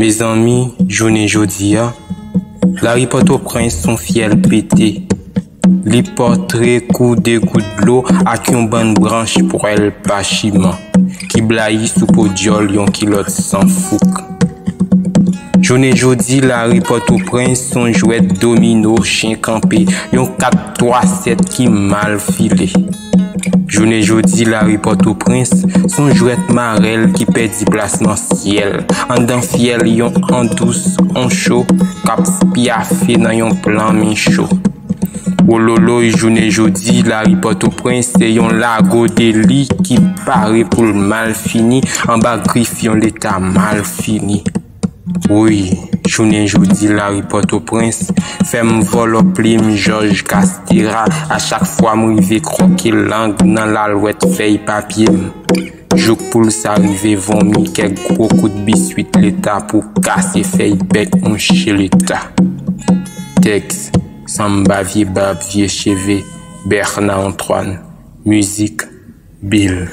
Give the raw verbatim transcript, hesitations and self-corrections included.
Mezanmi, jounen jodi a, lari Pòtoprens s on fyèl pete. Li pòtre kou de gout dlo ak yon bann branch pwèl pachiman ki blayi sou po dyòl yon kilòt san fouk. Jounen jodi, lari Pòtoprens s on jwèt domino, chen kanpe, yon kat twa sèt ki mal file. Jounen jodi, lari Pòtoprens s on jwèt marèl ki pèdi plasman syèl. Anndan fyèl, yon an dous, on cho k ap pyafe nan yon plan men cho. Wololoy, jounen jodi, lari Pòtoprens se yon lago de li ki pare pou l mal fini anba grif yon Leta mal fini. Wi, jounen jodi, lari Pòtoprens fè m vòlò plim Jòj Kastera a chak fwa m rive kwoke lang nan lalwèt fèy papye m. Jouk poul sa rive vomi kèk gwo kout biswit Leta pou kase fèy bèk mouche Leta. Tèks, Sanba vye bab, vye cheve, Bernard Antoine. Mizik, Bill.